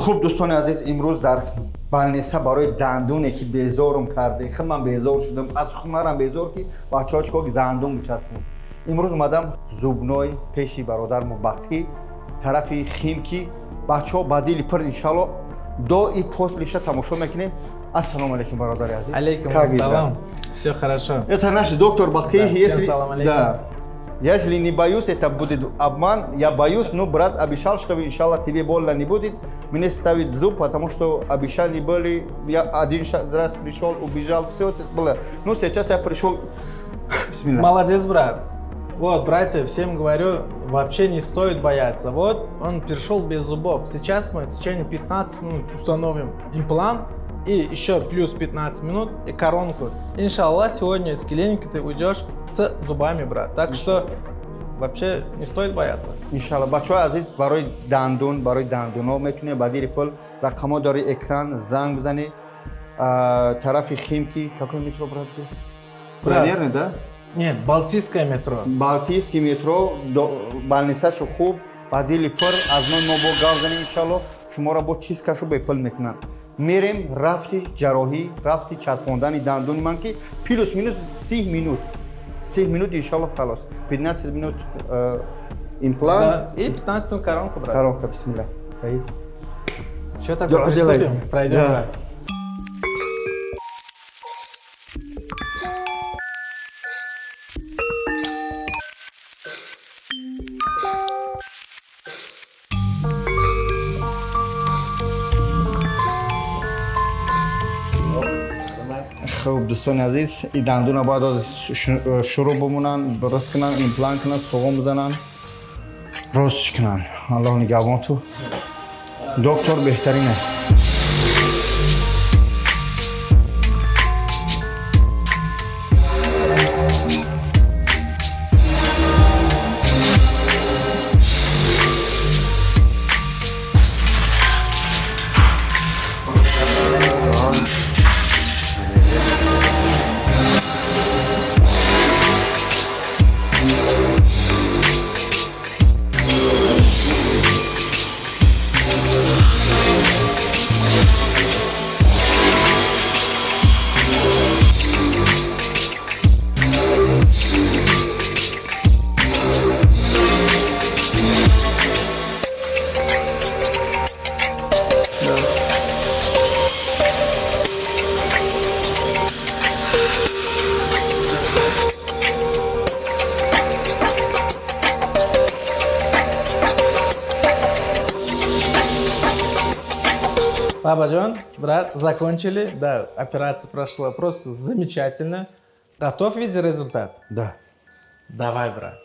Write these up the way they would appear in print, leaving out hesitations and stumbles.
Хуб, дӯстони азиз, имрӯз дар больница барои дандоне, ки безорум карде, худ ман безор шудам, аз хунарам безор, ки бачаҳо чикор, дандон бичаспон. Имрӯз омадам зубной пеши бародар Мубахтӣ, тарафи Химки. Бачаҳо, ба дили пур, иншалло, до и после ша тамошо мекунем. Ассалому алейкум, бародари азиз. Алейкум Как дела? ассалам. Все хорошо. Это наш доктор Бахти. Да, всем Если, салам алейкум. да, если не боюсь, это будет обман. Я боюсь, но брат обещал, что, иншаллах, тебе больно не будет. Мне ставить зуб, потому что обещания были. Я один раз пришел, убежал, все это было. Ну, сейчас я пришел. Бисмилла. Молодец, брат. Вот, братья, всем говорю, вообще не стоит бояться. Вот он пришел без зубов. Сейчас мы в течение 15 минут установим имплант и еще плюс 15 минут и коронку. Иншаллах, сегодня из клиники ты уйдешь с зубами, брат. Так что вообще не стоит бояться. Иншалло, бачаҳои азиз, барои дандон, барои дандонҳо метунед ба дили пул, рақамҳо дори экран, занг бизанед. Тарафи Химки, какой метро, брат, здесь? Брат. Наверное, да? Нет, Балтийское метро. Балтийский метро, больница шу хуб, ба дили пур, аз нои мо бо гав занем, иншалло, шуморо бо чизка шу бепул мекунанд. Мерем рафти ҷарроҳӣ, рафти часпондани дандони ман, ки плюс минус 30 минут, 30 минут, иншалло, халос. 15 минут имплант. Да, и 15 минут коронку, брат. Коронка. Бисмилла. Фаиз. Что такое? Да, Приступим? делайте. Пройдем, Да. брат. Хуб, дӯстони азиз, и дандуна бояд оз шурӯъ бимонанд, дуруст кунанд, имплант кунанд, суғум бизананд, ростш кунанд. Аллоҳ нигаҳбон ту, доктор беҳтарине. Бабаджон, брат, закончили. Да, операция прошла просто замечательно. Готов видеть результат? Да. Давай, брат.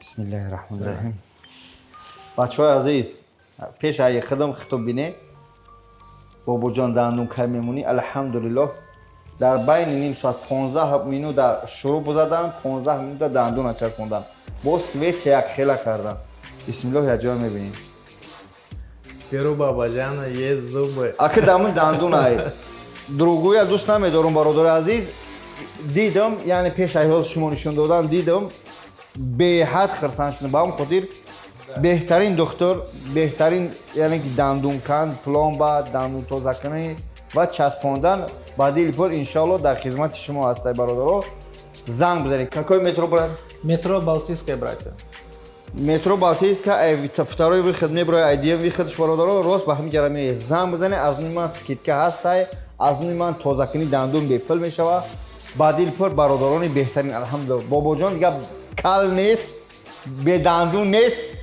Бисмиллаҳи раҳмони раҳим. Бачаҳои азиз, пеш ай хидм хитоб бине, бобоҷон, дандун кай мемонӣ? Алҳамдулиллоҳ, дар байни ним соат, 15 минута шурӯъ бузадан, 15 минута дандуна часпондан, бо свеча як хела кардан. Бисмиллоҳ, якҷоя мебинем. Теперь у Бабаджана есть зубы. Аки дамин дандунай другуя дӯст намедорум, бародари азиз. Дидам, яъне пеш ай ҳозир шумо нишон додан, дидам, беҳад хирсанд шудам. Ба ҳамн хотир беҳтарин духтур, беҳтарин, яъне ки дандункан, пломба, дандун тозакунӣ ва часпондан, ба дили пур, иншоалло, дар хизмати шумо ҳастай. Бародаро, занг бизанед. Какой метро, брат? Метро Балтийское, братья. Метро Балтийска, второй выход меброи, айдием выход ш, бародаро, рост ба ҳамин ҷара меояд. Занг бизанед, аз нуи ман скидка ҳастай, аз нуи ман тозакунӣ дандун бепул мешава. Ба дил пур, бародарони беҳтарин, алҳамдулилла, бобоҷон дига кал нест, бедандун нест.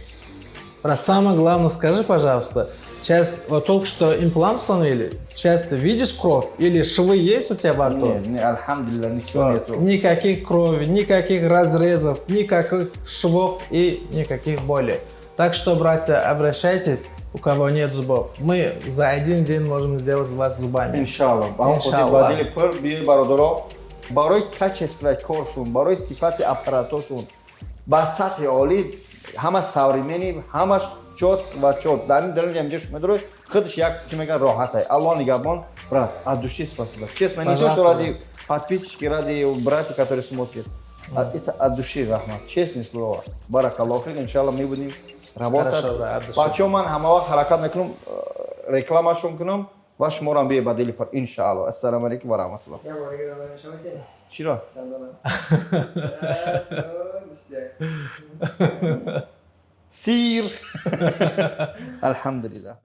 Брат, самое главное, скажи, пожалуйста, сейчас вот только что имплант установили, сейчас ты видишь кровь или швы есть у тебя во рту? Не, не, алҳамдулилла, ничего нету. Никаких крови, никаких разрезов, никаких швов и никаких болей. Так что, братья, обращайтесь, у кого нет зубов. Мы за один день можем сделать вас зубами. Иншалло, ба ҳамн хотир Иншалло. Ба дили пур биёи, бародаро, барои качество и коршун, барои сифати аппаратошун ба сатҳи олӣ, ҳама современный, ҳамаш чёт ва чёт. Дар ин дараҷа инҷа шумо медоред, худаш як чӣ мегӯян, роҳатай. Аллоҳ нигаҳбон. Брат, от души спасибо, честно, не то что Пожалуйста. Ради подписчики, ради братья, которые смотрят. А это от души раҳмат, честное слово, баракаллоҳу фик. Иншалло, мы будем работать. Хорошо, брат, от души. Бачаҳо, ман ҳама вақт ҳаракат мекунам. Рекламашон кунам ва шуморам бие ба дили пар, иншаалло. Ассалому алайкум ва раҳматуллоҳ. Я бор дига дандона нишон медиҳӣ? Чиро? Дандона. Ништяк. Сир, алҳамдулиллаҳ.